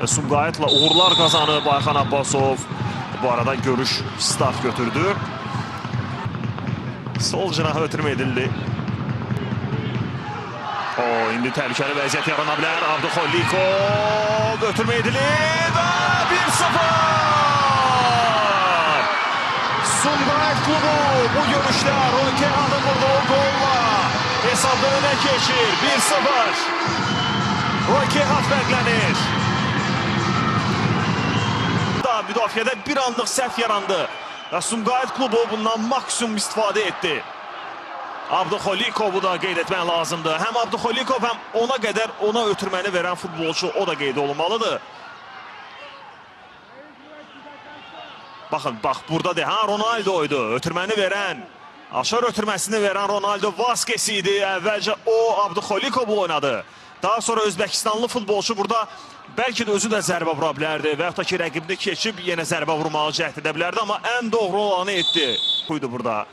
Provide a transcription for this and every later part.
Sumqayıtla uğurlar qazanıb Ayxan Abbasov. Bu arada görüş start götürdü. Sol cinaha ötürmə edildi. O, indi təhlükəli vəziyyət yarana bilər. Abduxolikov ötürmə edilir və 1-0. Sumqayıt klubu bu görüşdə Roy Kehat'ın vurduğu golla hesabda önə keçir. 1-0. Roy Kehat fərqlənir. Da müdafiədə bir anlıq səhv yarandı. Və Sumqayıt klubu bundan maksimum istifadə etdi. Abduxolikovu da qeyd etmək lazımdır. Həm Abduxolikov, həm ona qədər ona ötürməni verən futbolçu, o da qeyd olunmalıdır. Baxın, bax burada de, ha Ronaldo idi. Ötürməni verən, aşar ötürməsini verən Ronaldo Vasquez idi. Əvvəlcə o Abduxolikovla oynadı. Daha sonra Özbəkistanlı futbolçu burada bəlkə də özü də zərbə vura bilərdi və yaxud da ki, rəqibini keçib yenə zərbə vurmağı cəhd edə bilərdi, amma ən doğru olanı etdi. Buydu burada.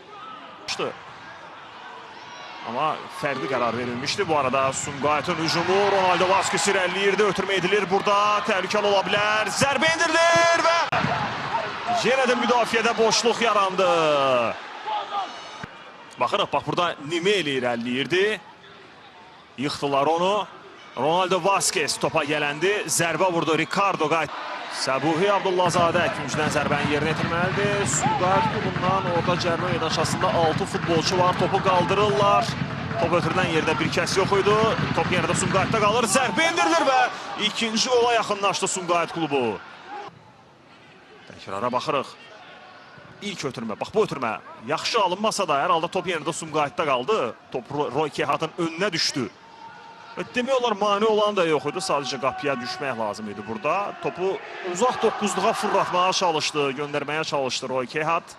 Amma fərqli qərar verilmişdi. Bu arada Sumqayıtın hücumu, Ronaldo Vasquez irəliləyirdi, ötürmə edilir. Burada təhlükəli ola bilər. Zərbə endirilir və yenə də müdafiədə boşluq yarandı. Baxırıq, bax burada Nimeli irəliləyirdi. Yıxdılar onu. Ronaldo Vasquez topa gələndi. Zərbə vurdu Ricardo qayıt. Səbuhi Abdullazadə küncdən zərbəni yerinə yetirməlidir. Sumqayıt klubundan orada cərimə meydançasında 6 futbolçu var. Topu qaldırırlar. Top ötürülən yerdə bir kəs yox idi. Top yenə də Sumqayıtda qalır. Zərbə endirilir və ikinci qola yaxınlaşdı Sumqayıt klubu. Təkrara baxırıq. İlk ötürmə, bax bu ötürmə yaxşı alınmasa da hər halda top yenə də Sumqayıtda qaldı. Top Roy Kehat'ın önünə düşdü. Və demək olar mane olan da yox idi. Sadəcə qapıya düşmək lazım idi burada. Topu uzaq doqquzluğa fırlatmağa çalışdı, göndərməyə çalışdı Roy Kehat.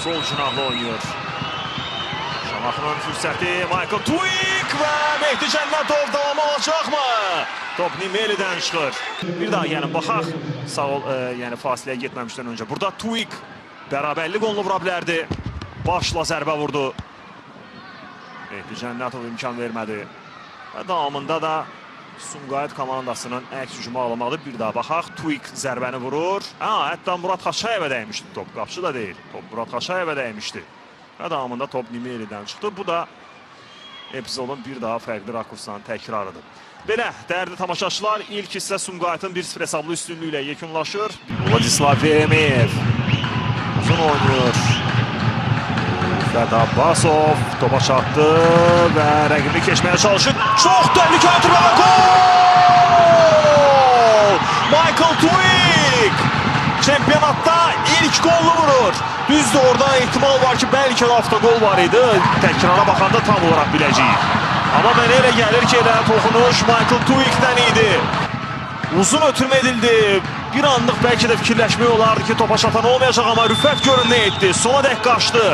Sol cinahla oynayır. Şamaxının fürsəti Michael Twig və Mehdi Cənnətov davamı olacaqmı? Top Nimeli'dən çıxır. Bir daha gəlin baxaq. Sağ ol, yəni fasiləyə getməmişdən öncə. Burada Twig bərabərlik qolunu vura bilərdi. Başla zərbə vurdu. Mehdi Cənnətov imkan vermədi. Və davamında da Sumqayıt komandasının əks hücumu alınmadı. Bir daha baxaq. Twig zərbəni vurur. Ha, hətta Murad Xaşayevə dəymişdi top. Qapçı da deyil. Top Murad Xaşayevə dəymişdi. Və davamında top Nimeli'dən çıxdı. Bu da epizodun bir daha fərqli rakursların təkrarıdır. Belə, dəyərli tamaşaçılar, ilk hissə Sumqayıtın 1-0 hesablı üstünlüyü ilə yekunlaşır. Vladislav Veremeyev uzun oynayır. Rüfət Abbasov topa çatdı və rəqibini keçməyə çalışır. Çox təhlükəli ötürmə və gol! Michael Twig çempionatda ilk golunu vurur. Düzdür, orada ehtimal var ki, bəlkə də avtogol var idi. Təkrara baxanda tam olaraq biləcəyik. Amma mənə elə gəlir ki, elə toxunuş Michael Twig'dən idi. Uzun ötürmə edildi. Bir anlıq bəlkə də fikirləşmək olardı ki, topa çatan olmayacaq, amma Rüfət görün nə etdi. Sona dək qaçdı.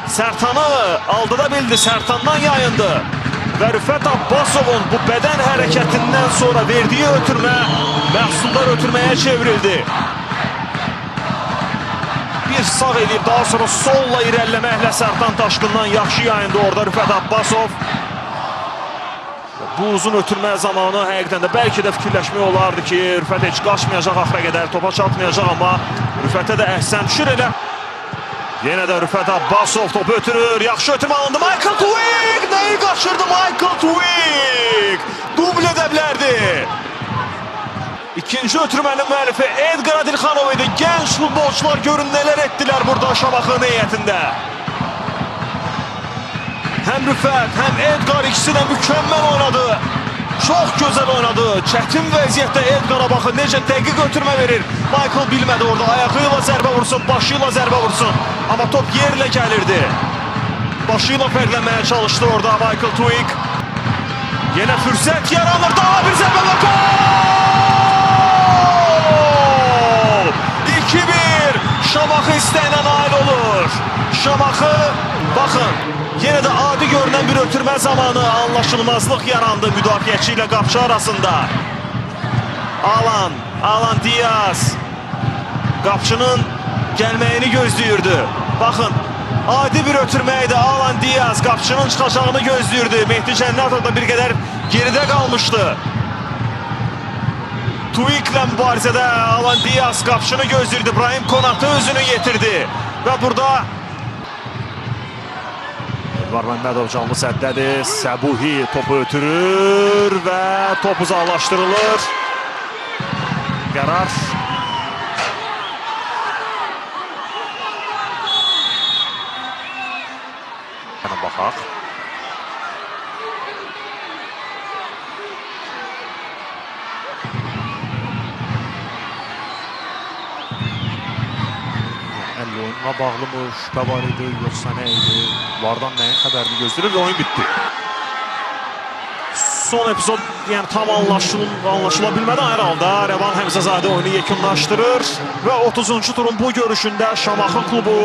Sərtanı aldada bildi, Sərtandan yayındı. Və Rüfət Abbasovun bu bədən hərəkətindən sonra verdiyi ötürmə məhsuldar ötürməyə çevrildi. Bir sağ eləyib, daha sonra solla irəliləməklə Sərtan Taşqından yaxşı yayındı orada Rüfət Abbasov. Bu uzun ötürmə zamanı həqiqətən də bəlkə də fikirləşmək olardı ki, Rüfət heç qaçmayacaq axıra qədər, topa çatmayacaq, amma Rüfətə də əhsən düşür elə. Yenə də Rüfət Abbasov topu ötürür. Yaxşı ötürmə alındı. Michael Twig! Nəyi qaçırdı Michael Twig? Dubl edə bilərdi. İkinci ötürmənin müəllifi Edgar Adilxanov idi. Gənc futbolçular görün nələr etdilər burada Şamaxının heyətində. Həm Rüfət, həm Edgar ikisi də mükəmməl oynadı. Çox gözəl oynadı. Çətin vəziyyətdə Edgar'a baxın necə dəqiq ötürmə verir. Michael bilmədi orada ayağı ilə zərbə vursun, başı ilə zərbə vursun. Amma top yerlə gəlirdi. Başı ilə fərqlənməyə çalışdı orada Michael Twig. Yenə fürsət yaranır. Daha bir zərbə və gol! 2-1. Şamaxı istəyinə nail olur. Şamaxı, baxın, yenə də adi görünən bir ötürmə zamanı anlaşılmazlıq yarandı müdafiəçi ilə qapçı arasında. Alan Diaz qapçının gəlməyini gözləyirdi. Baxın, adi bir ötürmə idi. Alan Diaz qapçının çıxacağını gözləyirdi. Mehdi Cənnətov da bir qədər geridə qalmışdı. Tuiklə mübarizədə Alan Diaz qapşını gözləyirdi. İbrahim Konatı özünü yetirdi. Və burada Elvar Məmmədov canlı səddədir. Səbuhi topu ötürür və top uzaqlaşdırılır. Qərar Gəlin baxaq. Əl oyununa bağlı mı, şübhə var idi, yoxsa nə idi? Vardan nəyin xəbərini gözləyir və oyun bitdi. Son epizod yəni tam anlaşıla bilmədi. Hər halda Rəvan Həmzəzadə oyunu yekunlaşdırır və 30-cu turun bu görüşündə Şamaxı klubu